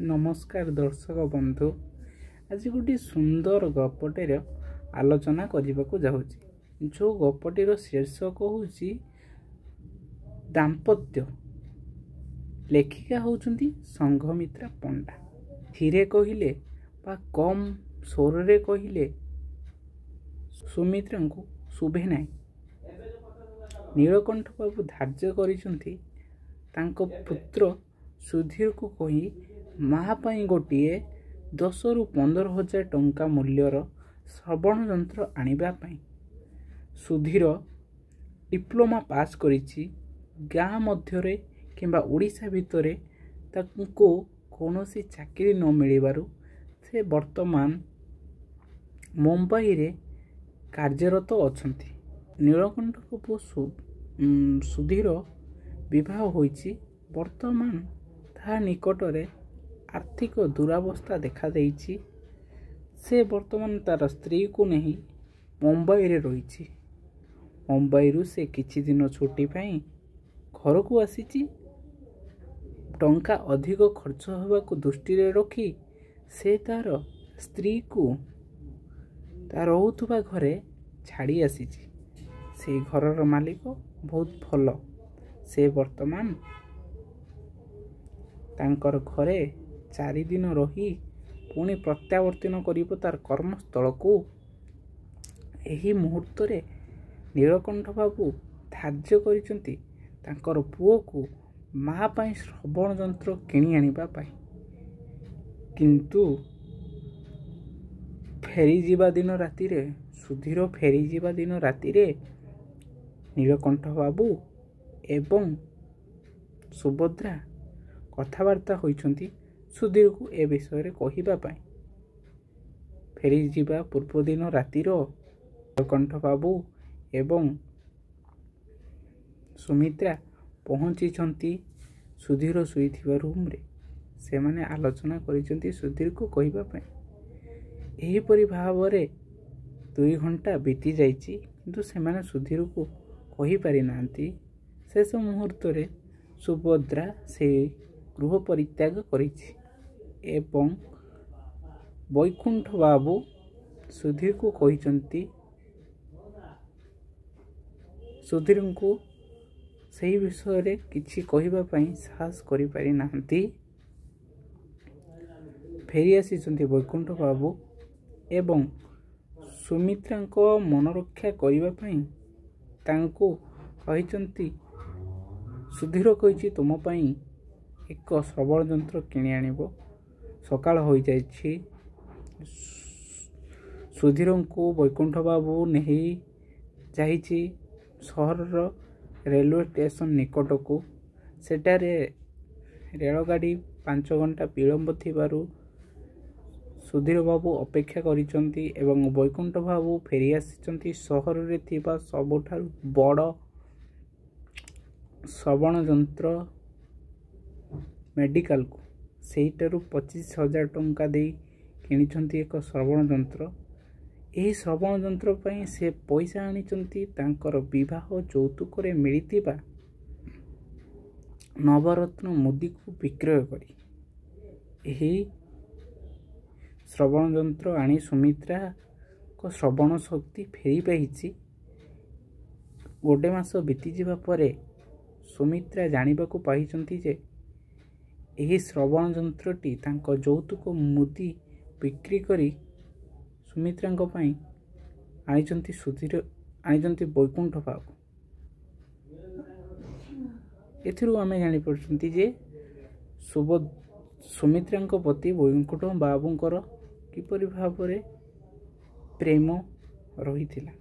ନମସ୍କାର ଦର୍ଶକ ବନ୍ଧୁ, ଆଜି ଗୋଟିଏ ସୁନ୍ଦର ଗପଟିର ଆଲୋଚନା କରିବାକୁ ଯାଉଛି, ଯେଉଁ ଗପଟିର ଶୀର୍ଷକ ହେଉଛି ଦାମ୍ପତ୍ୟ। ଲେଖିକା ହେଉଛନ୍ତି ସଂଘମିତ୍ରା ପଣ୍ଡା। ଧୀରେ କହିଲେ ବା କମ୍ ସ୍ୱରରେ କହିଲେ ସୁମିତ୍ରାଙ୍କୁ ଶୁଭେ ନାହିଁ। ନୀଳକଣ୍ଠ ବାବୁ ଧାର୍ଯ୍ୟ କରିଛନ୍ତି ତାଙ୍କ ପୁତ୍ର ସୁଧୀରକୁ କହି ମା ପାଇଁ ଗୋଟିଏ 10ରୁ 15 ହଜାର ଟଙ୍କା ମୂଲ୍ୟର ଶ୍ରବଣ ଯନ୍ତ୍ର ଆଣିବା ପାଇଁ। ସୁଧୀର ଡିପ୍ଲୋମା ପାସ୍ କରିଛି। ଗାଁ ମଧ୍ୟରେ କିମ୍ବା ଓଡ଼ିଶା ଭିତରେ ତାଙ୍କୁ କୌଣସି ଚାକିରି ନ ମିଳିବାରୁ ସେ ବର୍ତ୍ତମାନ ମୁମ୍ବାଇରେ କାର୍ଯ୍ୟରତ ଅଛନ୍ତି। ନୀଳକଣ୍ଠଙ୍କ ପୁଅ ସୁଧୀର ବିବାହ ହୋଇଛି। ବର୍ତ୍ତମାନ ତାହା ନିକଟରେ ଆର୍ଥିକ ଦୁରାବସ୍ଥା ଦେଖାଦେଇଛି। ସେ ବର୍ତ୍ତମାନ ତା'ର ସ୍ତ୍ରୀକୁ ନେଇ ମୁମ୍ବାଇରେ ରହିଛି। ମୁମ୍ବାଇରୁ ସେ କିଛି ଦିନ ଛୁଟି ପାଇଁ ଘରକୁ ଆସିଛି। ଟଙ୍କା ଅଧିକ ଖର୍ଚ୍ଚ ହେବାକୁ ଦୃଷ୍ଟିରେ ରଖି ସେ ତା'ର ସ୍ତ୍ରୀକୁ ତା ରହୁଥିବା ଘରେ ଛାଡ଼ି ଆସିଛି। ସେଇ ଘରର ମାଲିକ ବହୁତ ଭଲ। ସେ ବର୍ତ୍ତମାନ ତାଙ୍କର ଘରେ 4 ଦିନ ରହି ପୁଣି ପ୍ରତ୍ୟାବର୍ତ୍ତନ କରିବ ତାର କର୍ମସ୍ଥଳକୁ। ଏହି ମୁହୂର୍ତ୍ତରେ ନୀଳକଣ୍ଠ ବାବୁ ଧାର୍ଯ୍ୟ କରିଛନ୍ତି ତାଙ୍କର ପୁଅକୁ ମା ପାଇଁ ଶ୍ରବଣ ଯନ୍ତ୍ର କିଣି ଆଣିବା ପାଇଁ। କିନ୍ତୁ ଫେରିଯିବା ଦିନ ରାତିରେ, ସୁଧୀର ଫେରିଯିବା ଦିନ ରାତିରେ ନୀଳକଣ୍ଠ ବାବୁ ଏବଂ ସୁଭଦ୍ରା କଥାବାର୍ତ୍ତା ହୋଇଛନ୍ତି ସୁଧୀରକୁ ଏ ବିଷୟରେ କହିବା ପାଇଁ। ଫେରିଯିବା ପୂର୍ବଦିନ ରାତିର ନୀଳକଣ୍ଠ ବାବୁ ଏବଂ ସୁମିତ୍ରା ପହଞ୍ଚିଛନ୍ତି ସୁଧୀର ଶୋଇଥିବା ରୁମ୍ରେ। ସେମାନେ ଆଲୋଚନା କରିଛନ୍ତି ସୁଧୀରକୁ କହିବା ପାଇଁ। ଏହିପରି ଭାବରେ 2 ଘଣ୍ଟା ବିତି ଯାଇଛି, କିନ୍ତୁ ସେମାନେ ସୁଧୀରକୁ କହିପାରିନାହାନ୍ତି। ଶେଷ ମୁହୂର୍ତ୍ତରେ ସୁଭଦ୍ରା ସେଇ ଗୃହ ପରିତ୍ୟାଗ କରିଛି ଏବଂ ବୈକୁଣ୍ଠ ବାବୁ ସୁଧୀରକୁ କହିଛନ୍ତି, ସୁଧୀରଙ୍କୁ ସେହି ବିଷୟରେ କିଛି କହିବା ପାଇଁ ସାହସ କରିପାରି ନାହାନ୍ତି। ଫେରି ଆସିଛନ୍ତି ବୈକୁଣ୍ଠ ବାବୁ ଏବଂ ସୁମିତ୍ରାଙ୍କ ମନରକ୍ଷା କରିବା ପାଇଁ ତାଙ୍କୁ କହିଛନ୍ତି, ସୁଧୀର କହିଛି ତୁମ ପାଇଁ ଏକ ଶ୍ରବଣ ଯନ୍ତ୍ର କିଣି ଆଣିବ। ସକାଳ ହୋଇଯାଇଛି। ସୁଧୀରଙ୍କୁ ବୈକୁଣ୍ଠ ବାବୁ ନେଇ ଯାଇଛି ସହରର ରେଲୱେ ଷ୍ଟେସନ ନିକଟକୁ। ସେଠାରେ ରେଳଗାଡ଼ି 5 ଘଣ୍ଟା ବିଳମ୍ବ ଥିବାରୁ ସୁଧୀର ବାବୁ ଅପେକ୍ଷା କରିଛନ୍ତି ଏବଂ ବୈକୁଣ୍ଠ ବାବୁ ଫେରି ଆସିଛନ୍ତି ସହରରେ ଥିବା ସବୁଠାରୁ ବଡ଼ ଶ୍ରବଣ ଯନ୍ତ୍ର ମେଡ଼ିକାଲକୁ। ସେଇଠାରୁ 25 ହଜାର ଟଙ୍କା ଦେଇ କିଣିଛନ୍ତି ଏକ ଶ୍ରବଣ ଯନ୍ତ୍ର। ଏହି ଶ୍ରବଣ ଯନ୍ତ୍ର ପାଇଁ ସେ ପଇସା ଆଣିଛନ୍ତି ତାଙ୍କର ବିବାହ ଯୌତୁକରେ ମିଳିଥିବା ନବରତ୍ନ ମୁଦିକୁ ବିକ୍ରୟ କରି। ଏହି ଶ୍ରବଣ ଯନ୍ତ୍ର ଆଣି ସୁମିତ୍ରାଙ୍କ ଶ୍ରବଣ ଶକ୍ତି ଫେରି ପାଇଛି। ଗୋଟେ ମାସ ବିତିଯିବା ପରେ ସୁମିତ୍ରା ଜାଣିବାକୁ ପାଇଛନ୍ତି ଯେ ଏହି ଶ୍ରବଣ ଯନ୍ତ୍ରଟି ତାଙ୍କ ଯୌତୁକ ମୁଦି ବିକ୍ରି କରି ସୁମିତ୍ରାଙ୍କ ପାଇଁ ଆଣିଛନ୍ତି ସୁଧୀର, ଆଣିଛନ୍ତି ବୈକୁଣ୍ଠ ବାବୁ। ଏଥିରୁ ଆମେ ଜାଣିପାରୁଛନ୍ତି ଯେ ସୁମିତ୍ରାଙ୍କ ପ୍ରତି ବୈକୁଣ୍ଠ ବାବୁଙ୍କର କିପରି ଭାବରେ ପ୍ରେମ ରହିଥିଲା।